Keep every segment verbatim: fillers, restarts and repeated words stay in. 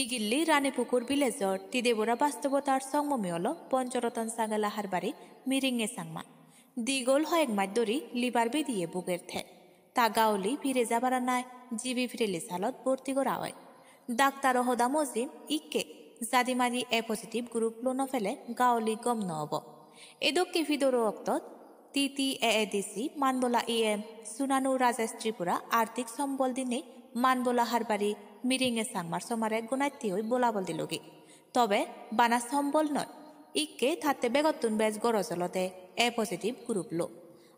Igilli Ranipukur village-or Tidebura bastobotar songmomi olo Ponchoroton Sagala Harbari Miringe Sangma. Digol hoyek maj dori liver bediye buger te. Ta gauli phire jabaranai G B Pireli salot borti gora oi. Daktaro hoda mojim ikke jadimadi A positive group lo no pele gauli gom no obo. Edokke pidoro oktot T T A A D C Manbola E M Sunanu Rajesh Tripura arthik sombol dinei Manbola Harbari Miringe Sangmar somare gunatte oi bolabol dilogi. Tobe bana sombol noi. Ikke tatte begottun bej goroj olode A positive group lo.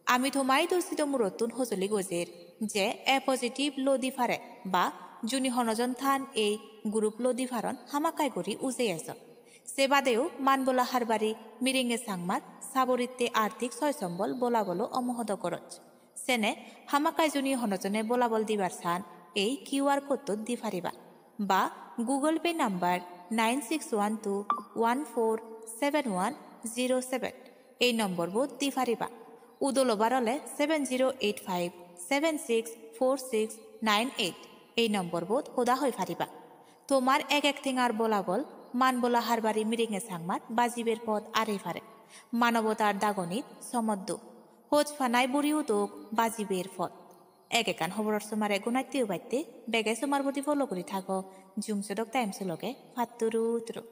Ami toma idu sido murottun hojoli gojer je A positive lo di pare ba juni honojon than ei group lo di paron hamakkai guri ujei ejon. Se badeo Manbola Harbari Miringe Sangmar saboritte arthik soy sombol bolabolo omohodo goroj. Sene hamakkai juni honojone bolabol dibar san ei Q R code-ot di pariba. Ba Google Pay number nine six one two one four seven one zero seven ei nombor bot di pariba. Udolobar ole seven zero eight five seven six four six nine eight ei nombor bot hoda hoi pariba. Tomar ek ek tengar bolabol Manbola Harbari Miringe Sangmar bajiber pot arei pare. Manobotar dagonit somoddu. Hoj panai buri udok bajiber pot. Ek ekkan hoboror somare gunatte ubatte bege somar bodi follow guri thago Jumsodok Times loge. Patturu turu.